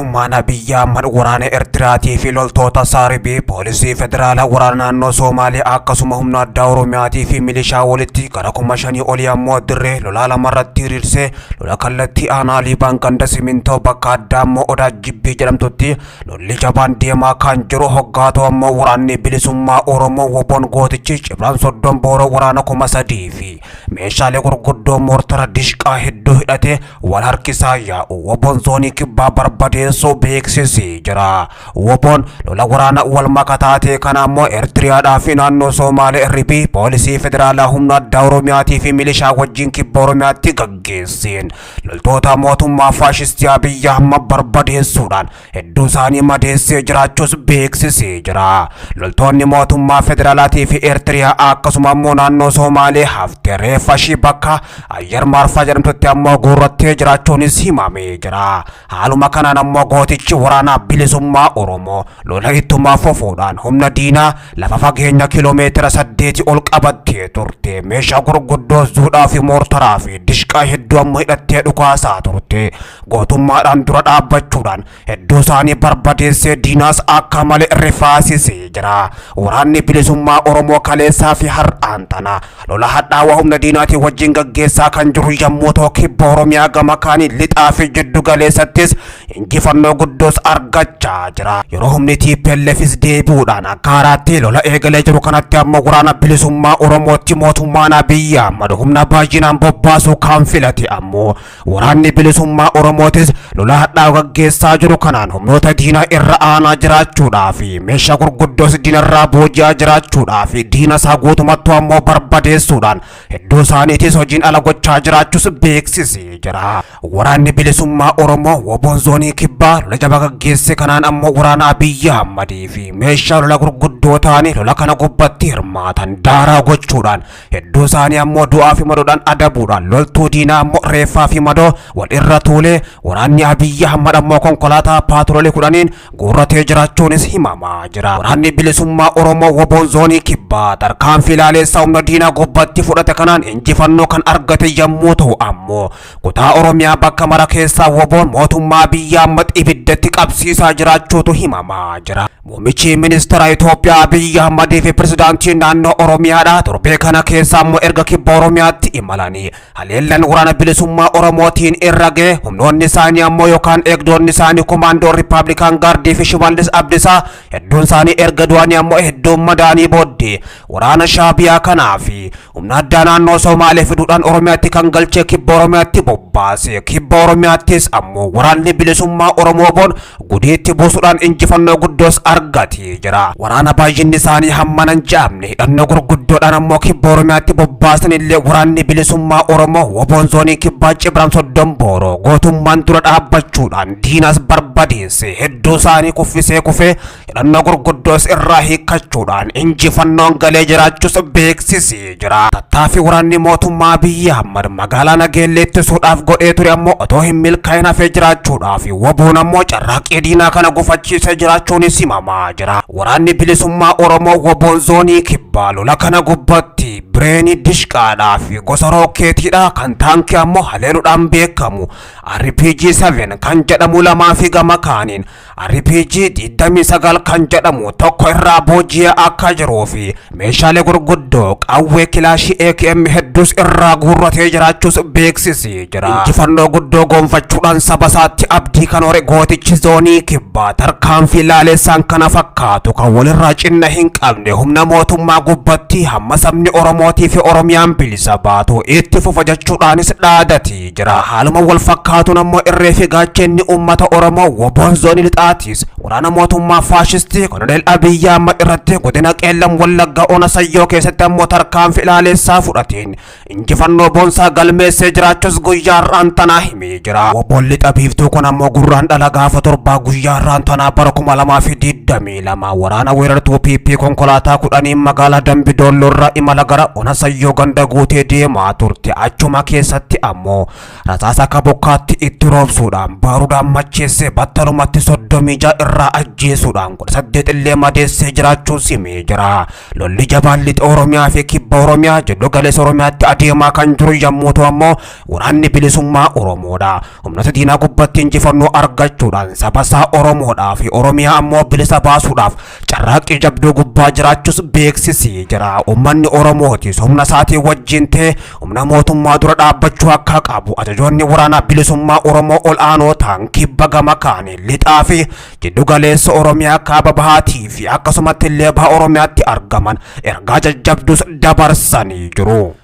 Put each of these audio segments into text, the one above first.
Mootummaan Abiyyi Ahmad waraana Eertiraatii fi loltoota Saaribii, poolisii federaalaa, waraana naannoo Soomaaliyaa, akkasuma humna addaa Oromiyaatii fi milishaa walitti gara 5,000 olii ammoo dirree lolaa lamarratti hiriirsee lola kallattii aanaa Liibaan ganda Simintoo bakka addaa ammoo Odaa Jibbii jedhamtutti lolli jabaan deemaa kan jiru hoggaatu ammoo waraanni bilisummaa Oromoo WBOn gootichi Cibraan Soddon Booroo waraana 3,000 fi meeshaalee gurguddoo moortara dishqaa hedduu hidhatee wal harkisaa yaa'u WBOn zoonii kibbaa barbadeessuu beeksisee jira. WBOn lola waraana wal makataa ta'e kana ammoo Eertiriyaadhaa fi naannoo Somaalee RB poolisii federaalaa, humna addaa Oromiyaatii fi milishaa wajjin kibba Oromiyaatti gaggeesseen loltoota mootummaa faashistii Abiyyi Ahmad barbadeessuudhaan hedduu isaanii madeessee jiraachuus beeksisee jira. Loltoonni mootummaa federaalaatii fi Eertiriyaa akkasuma ammoo naannoo Somaalee hafte reeffa ishii bakka Ayyar Maarfaa jedhamtutti ammoo guurrattee jiraachuunis himamee jira. Haaluma kanaan ammoo gootichi waraana bilisummaa Oromoo lola ittumaa fufuudhaan humna diinaa lafa fageenya kiiloomeetira 8 ol qabattee turte meeshaa gurguddoo zuudhaa fi moortaraa fi dishqaa hedduu ammoo hidhattee dhukaasaa turte gootummaadhaan dura dhaabbachuudhaan hedduu isaanii barbadeessee diinaas akka malee rifaasisee jira. Waraanni bilisummaa Oromoo kaleessaa fi har'aan tana lola hadhaawaa humna diinaatiin wajjin gaggeessaa kan jiru yommuu ta'u, kibba Oromiyaa gama kaanii lixaa fi jiddu galeessattis injifannoo guddoos argachaa jira. Yeroo humni TPLFis deebi'uudhaan akka haaraatti lola eegalee jiru kanatti ammoo waraana bilisummaa Oromootti mootummaan Abiyyi Ahmad humna baay'inaan bobbaasuu kan filate ammoo waraanni bilisummaa Oromootis lola hadhaawaa gaggeessaa jiru kanaan humnoota diinaa irra aanaa jiraachuudhaa fi meeshaa gurguddoos diinarraa booji'aa jiraachuudhaa fi diina isaa guutumattuu ammoo barbadeessuudhaan hedduu isaaniitis hojiin ala gochaa jiraachuus beeksisee jira. Waraanni bilisummaa Oromoo WBOn zoonii kibbaa lola jabaa gaggeesse kanaan ammoo waraana Abiyyi Ahmadii fi meeshaa lola gurguddoo ta'anii lola kana gubbatti hirmaatan daaraa gochuudhaan hedduu isaanii ammoo du'aa fi madoodhaan adabuudhaan loltuu diinaa ammoo reeffaa fi madoo wal irra tuulee waraanni Abiyyi Ahmad ammoo konkolaataa paatroolii 10n guurratee jiraachuunis himamaa jira. Waraanni bilisummaa Oromoo WBOn zoonii kibbaa tarkaanfii ilaaleessaa humna diinaa gubbatti fudhate kanaan injifannoo kan argate yommuu ta'u, ammoo kutaa Oromiyaa bakka mara keessaa WBOn mootummaa Abiyyi Ahmad ibiddatti qabsiisaa jiraachuutu himamaa jira. Muummichi ministeera Itoophiyaa Abiyyi Ahmadii fi pirezidaantiin naannoo Oromiyaadha. Torbee kana keessa ammoo erga kibba Oromiyaatti imalanii haleellan waraana bilisummaa Oromootiin irra ga'e humnoonni isaanii ammoo yookaan eegdonni isaanii komaandoo Rippaabilikaan Gaardii fi Shimallis Abdiisaa hedduun isaanii erga du'anii ammoo hedduun madaanii booddee waraana Shaabiyaa kanaa fi humna addaa naannoo Somaalee fiduudhaan Oromiyaatti kan galchee kibba Oromiyaatti bobbaase. Kibba Oromiyaattis ammoo waraanni bilisummaa Oromoo boon gudiitti buusuudhaan injifannoo guddoos argatee jira. Waraana baay'inni isaanii hammana hin jaamne hidhannoo gurguddoodhaan ammoo kibba Oromiyaatti bobbaasan illee waraanni bilisummaa Oromoo WBOn zoonii kibbaa Cibraan Soddon Booroo gootummaan dura dhaabbachuudhaan diinas barbadeesse, hedduu isaanii kuffisee kufee hidhannoo gurguddoos irraa hiikkachuudhaan injifannoon galee jiraachuus beeksisee jira. Tattaaffii waraanni mootummaa Abiyyi Ahmad magaalaa Nageellee ittisuudhaaf godhee ture ammoo otoo hin milkaa'in hafee jiraachuudhaaf WBOn ammoo carraaqqii diinaa kana gufachiisee jiraachuunis himamaa jira. Waraanni bilisummaa Oromoo WBOn zoonii kibbaa lola kana gubbatti bireenii dishqaadhaa fi gosa rookeetiidha kan taankii ammoo haleeluudhaan beekamu RPG 7 kan jedhamu lamaa fi gama kaaniin RPG 29 kan jedhamu tokko irraa booji'ee akka jiruu fi meeshaalee gurguddoo qawwee kilaashii AKM hedduus irraa guurratee jiraachuus beeksisee jira. Injifannoo guddoo gonfachuudhaan saba isaatti abdii kan hore gootichi zoonii kibbaa tarkaanfii laalessaan kana fakkaatu kan walirraa cinna hin qabne humna mootummaa gubbatti hamma sabni Oromootii fi Oromiyaan bilisa baatu itti fufa jechuudhaanis dhaadatee jira. Haaluma wal fakkaatuun ammoo irree fi gaachenni uummata Oromoo WBOn zoonii lixaatis waraana mootummaa faashistii Koloneel Abiyyi Ahmad irratti godina Qeellam Wallaggaa Ona Sayyoo keessatti ammoo tarkaanfii ilaalessaa fudhateen injifannoo boonsaa galmeessee jiraachuus guyyaa har'aan tanaa himee jira. WBOn lixa biiftuu kun ammoo Gurraandhala gaafa 7 guyyaa har'aan tanaa bara 2022 waraana weerartuu PP konkolaataa 10n magaalaa Dambi Doolloorraa imala gara Ona Sayyoo ganda guutee deemaa turte achuma keessatti ammoo rasaasa akka bokkaatti itti roobsuudhaan baarudaan macheessee battalumatti 36 ofirraa ajjeesuudhaan 18 illee madeessee jiraachuu simee jira. Lolli jabaan lixa Oromiyaa fi kibba Oromiyaa jiddu galeessa Oromiyaatti adeemaa kan jiru yommuu ta'u ammoo waraanni bilisummaa Oromoodha. Humnoota diinaa gubbatti injifannoo argachuudhaan saba isaa Oromoodhaa fi Oromiyaa ammoo bilisa baasuudhaaf carraaqqii jabduu gubbaa jiraachuus beeksisee jira. Uummanni Oromootis humna isaatii wajjin ta'e humna mootummaa dura dhaabbachuu akka qabu ajajoonni waraanaa bilisummaa Oromoo ol aanoo ta'an kibba gama kaanii lixaa fi jiddu galeessa Oromiyaa kaaba bahaatii fi akkasumatti illee baha Oromiyaatti argaman ergaa jajjabduus dabarsanii jiru.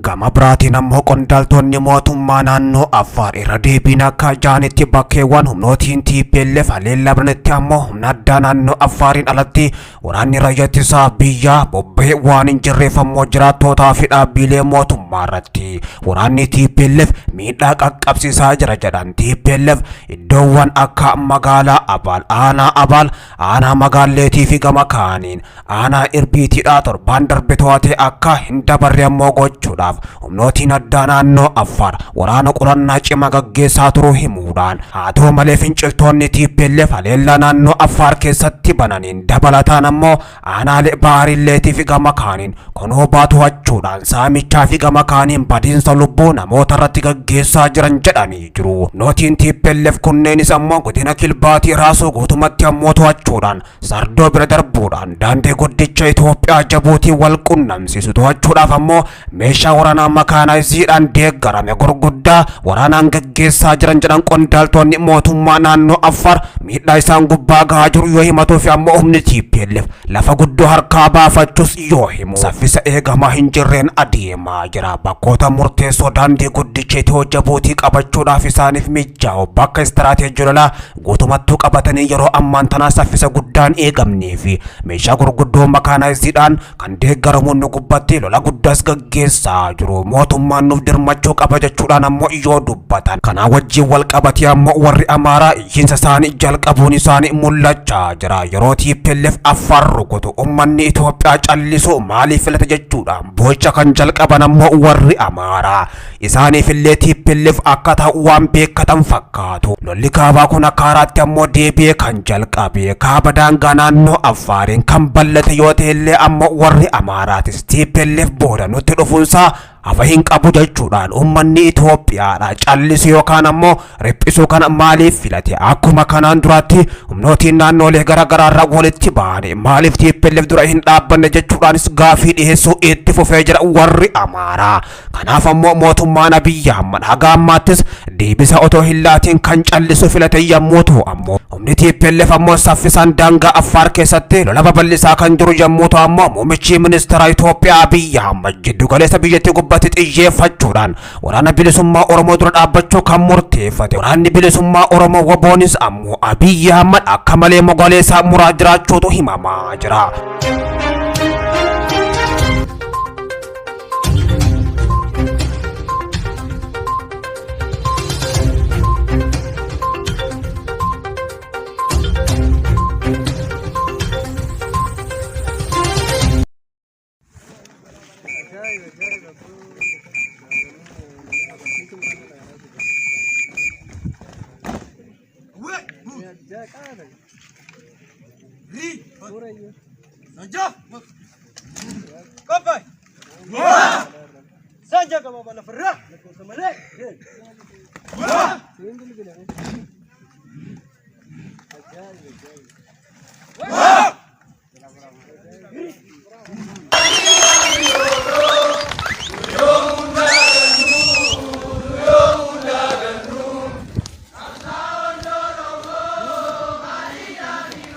Gama biraatiin ammoo qondaaltonni mootummaa naannoo Affaar irra deebiin akka jaanitti bakkeewwan humnootiin TPLF haleellaa biranitti ammoo humna addaa naannoo Affaariin alatti waraanni raayyaa ittisaa biyyaa bobba'ee waan hin jirreef ammoo jiraattootaa fi dhaabbilee mootummaa irratti waraanni TPLF miidhaa qaqqabsiisaa jira jedhan. TPLF iddoowwan akka magaalaa Abaal, aanaa Abaal, aanaa Magaalleetii fi gama kaaniin aanaa Irbiitiidhaa torbaan darbe to'atee akka hin dabarre ammoo gochuudhaaf humnootiin addaa naannoo Affaar waraana qorannaa cimaa gaggeessaa turuu himuudhaan, haa ta'u malee finciltoonni TPLF haleellaa naannoo Affaar keessatti bananiin dabalataan ammoo aanaalee Baarilleetii fi gama kaaniin Konoobaa to'achuudhaan saamichaa fi gama kaaniin badiinsa lubbuu namoota irratti gaggeessaa jiran jedhanii jiru. Humnootiin TPLF kunneenis ammoo godina Kilbaatii Raasuu guutumatti ammoo to'achuudhaan Sardoo bira darbuudhaan daandii guddicha Itoophiyaa Jabuutii wal qunnamsiisu to'achuudhaaf ammoo meeshaa waraanaa makaanaayiziidhaan deeggarame gurguddaa waraanaan gaggeessaa jiran jedhan qondaaltonni mootummaa naannoo Affaar miidhaa isaan gubbaa gahaa jiru yoo himatuu fi ammoo humni TPLF lafa guddoo harkaa baafachuus yoo himu saffisa eegamaa hin jirreen adeemaa jira. Bakkoota murteessoo daandii guddicha Itiyoo Jabuutii qabachuudhaaf isaaniif mijaa'u bakka istiraateejii lolaa guutumattuu qabatanii yeroo ammaan tanaa saffisa guddaan eegamnee fi meeshaa gurguddoo makaanaayiziidhaan kan deeggaramuun nu gubbatti lola guddaas gaggeessaa jiru. Mootummaan nuuf dirmachuu qaba jechuudhaan ammoo yoo dubbatan. Kanaa wajjin wal qabatee ammoo warri Amaaraa iyyiinsa isaanii jalqabuun isaanii mul'achaa jira. Yeroo TPLF Affaar rukutu uummanni Itoophiyaa callisuu maaliif filata jechuudhaan boo'icha kan jalqaban ammoo warri Amaaraa. Isaaniif illee TPLF akka ta'u waan beekkatan fakkaatu. Lolli kaabaa kun akka haaraatti ammoo deebi'ee kan jalqabe kaaba daangaa naannoo Affaariin kan bal'ate yoo ta'e illee ammoo warri Amaaraatis TPLF booda nutti dhufuunsaa hafa hin qabu jechuudhaan uummanni Itoophiyaadha callisu yookaan ammoo riphisuu kana maaliif filate? Akkuma kanaan duraatti humnootiin naannoolee garaagaraa irraa walitti ba'anii maaliif TPLF dura hin dhaabbanne jechuudhaanis gaafii dhiyeessuu itti fufee jira warri Amaaraa. Kanaaf ammoo mootummaan Abiyyi Ahmad haga ammaattis deebisa otoo hin laatiin kan callisu filate yommuu ta'u ammoo humni TPLF ammoo saffisaan daangaa Affaar keessatti lola babal'isaa kan jiru yommuu ta'u ammoo muummichi ministeera Itoophiyaa Abiyyi Ahmad jiddu galeessa biyyattii gubbatti xiyyeeffachuudhaan waraana bilisummaa Oromoo dura dhaabbachuu kan murteeffate. Waraanni bilisummaa Oromoo WBOnis ammoo Abiyyi Ahmad akka malee mogaleessaa muraa jiraachuutu himamaa jira.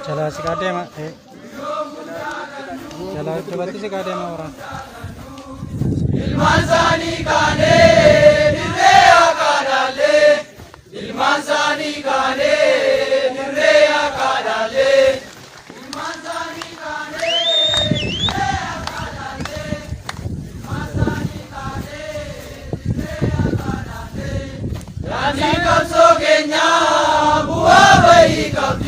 Jalaa siqaa deema. Jalaa duubatti siqaa deema waraan. Ilmaan isaanii kaanee dirree haqaa dhaallee. Ilmaan isaanii kaanee dirree haqaa dhaallee. Ilmaan isaanii kaanee dirree haqaa dhaallee. Ilmaan isaanii kaanee dirree haqaa dhaallee. Daandii qabsoo keenyaa bu'aa bahii qabdi.